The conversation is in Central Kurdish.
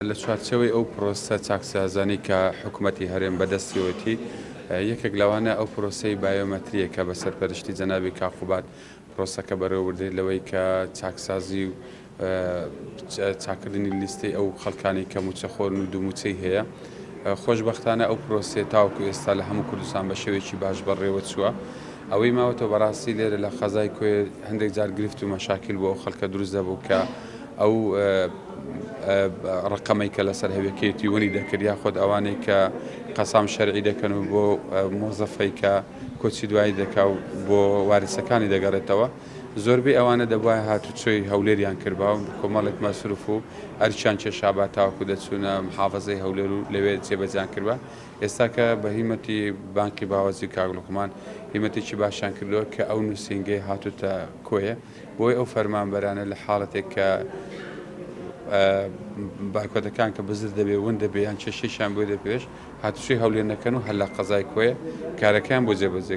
لە چوارچێوەی ئەو پرۆسە چاکسازانەی کە حکومەتی هەرێم بەدەستیەوەتی، یەکێک لەوانە ئەو پرۆسەی بایۆمەترییە کە بە سەرپەرشتی جەنابی کاک قوباد پرۆسەکە بەڕێوەبردرێت، لەوەی کە چاکسازی و چاککردنی لیستەی ئەو خەڵکانەی کە مووچەخۆرن و دوو مووچەی هەیە. خۆشبەختانە ئەو پرۆسەیە تاوەکو ئێستا لە هەموو کوردستان بە شێوەیەکی باش بەڕێوە چووە. ئەوەی ماوەتەوە بەڕاستی لێرە لە قەزای کۆیە هەندێک جار گرفت و مەشاکیل بۆ ئەو خەڵکە دروست دەبوو کە ئەو ڕقەمەی کە لەسەر هەوێکەیەتی ونی دەکرد، یاخود ئەوانەی کە قەسام شەرعی دەکەن و بۆ مۆزەفەی کە کۆچی دوایی دەکا و بۆ واریسەکانی دەگەڕێتەوە، زۆربەی ئەوانە دەبوایە هاتوچۆی هەولێریان کردبا و کۆمەڵێک مەسروف و ئەرکیان کێشابا تاوەکو دەچوونە محافەزەی هەولێر و لەوێ جێبەجێیان کردبا. ئێستا کە بە هیمەتی بانقی باوەزی و کاک لوقمان هیمەتێکی باشیان کردووە کە ئەو نووسینگەی هاتووتە کۆیە بۆی ئەو فەرمانبەرانە لە حاڵەتێک کە بارکۆدەکان کە بزر دەبێ ون دەبێ یان کێشەیشیان بۆی دەپێش هاتوچۆی هەولێر نەکەن و هەر لە قەزای کۆیە کارەکەیان بۆ جێبەجێ.